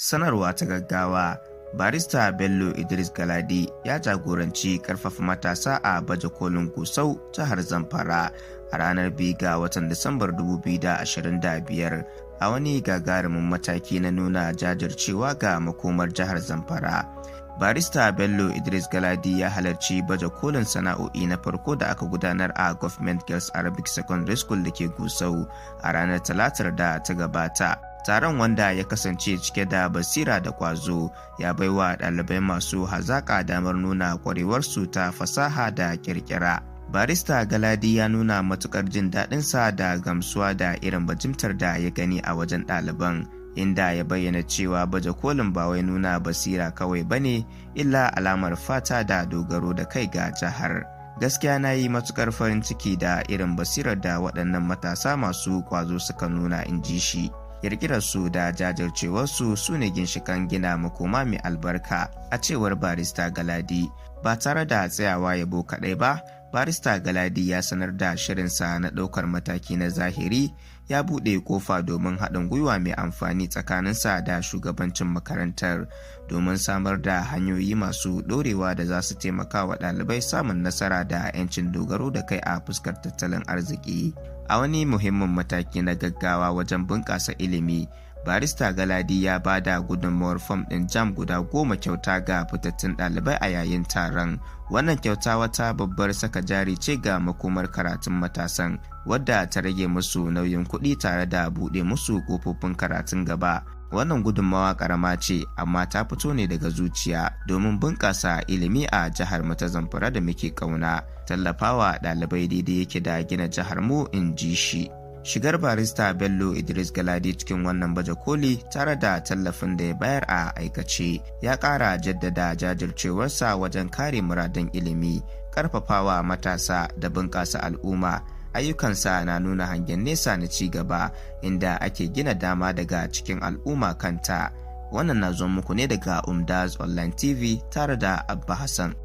Sanarwa ta gaggawa: Barista Bello Idris Galadi ya jagoranci karfafa matasa a baje kolin Gusau, jihar Zamfara, a ranar 2 ga watan Disambar 2025, a wani gagarumin mataki na nuna jajircewa ga makomar jihar Zamfara. Barista Bello Idris Galadi ya halarci baje kolin sana'o'i na farko da aka gudanar a Government Girls Arabic Secondary School da ke Gusau a ranar Talatar da ta gabata. Taron, wanda ya kasance cike da basira da kwazo, ya baiwa ɗalibai masu hazaƙa damar nuna ƙwarewarsu ta fasaha da ƙirƙira. Barista Galadi ya nuna matuƙar jin daɗinsa da gamsuwa da irin bajintar da ya gani a wajen ɗaliban, inda ya bayyana cewa baje kolin ba wai nuna basira kawai bane, illa alamar fata da dogaro da kai ga jihar. "Gaskiya na yi matukar farin ciki da irin basirar da waɗannan matasa masu kwazo suka nuna," in ji shi. "Kirkirarsu da jajircewarsu su ne ginshikan gina makoma mai albarka," a cewar Barista Galadi. Ba tare da tsayawa yabo kaɗai ba, Barista Galadi ya sanar da shirinsa na ɗaukar mataki na zahiri. Ya buɗe kofa domin haɗin gwiwa mai amfani tsakaninsa da shugabancin makarantar domin samar da hanyoyi masu ɗorewa da za su taimaka wa ɗalibai samun nasara da 'yancin dogaro da kai a fuskar tattalin arziki. A wani muhimmin mataki na gaggawa wajen bunƙasa ilimi, Barista Galadi ya ba da gudunmawar fom ɗin JAMB guda 10 kyauta ga fitattun ɗalibai a yayin taron. Wannan kyauta wata babbar saka jari ce ga makomar karatun matasan, wadda ta rage musu nauyin kuɗi tare da buɗe musu ƙofofin karatun gaba. "Wannan gudunmawa ƙarama ce, amma ta fito ne daga zuciya domin bunƙasa ilimi a jihar mu ta Zamfara da muke ƙauna. Tallafawa ɗalibai daidai yake da gina jihar mu," in ji shi. Shigar Barista Bello Idris Galadi cikin wannan baje koli, tare da tallafin da ya bayar a aikace, ya ƙara jaddada jajircewarsa wajen kare muradun ilimi, ƙarfafawa matasa da bunƙasa al'umma. Ayyukansa na nuna hangen nesa na ci gaba, inda ake gina dama daga cikin al'umma kanta. Wannan na zo muku ne daga Umdaz Online TV tare da Abba Hassan.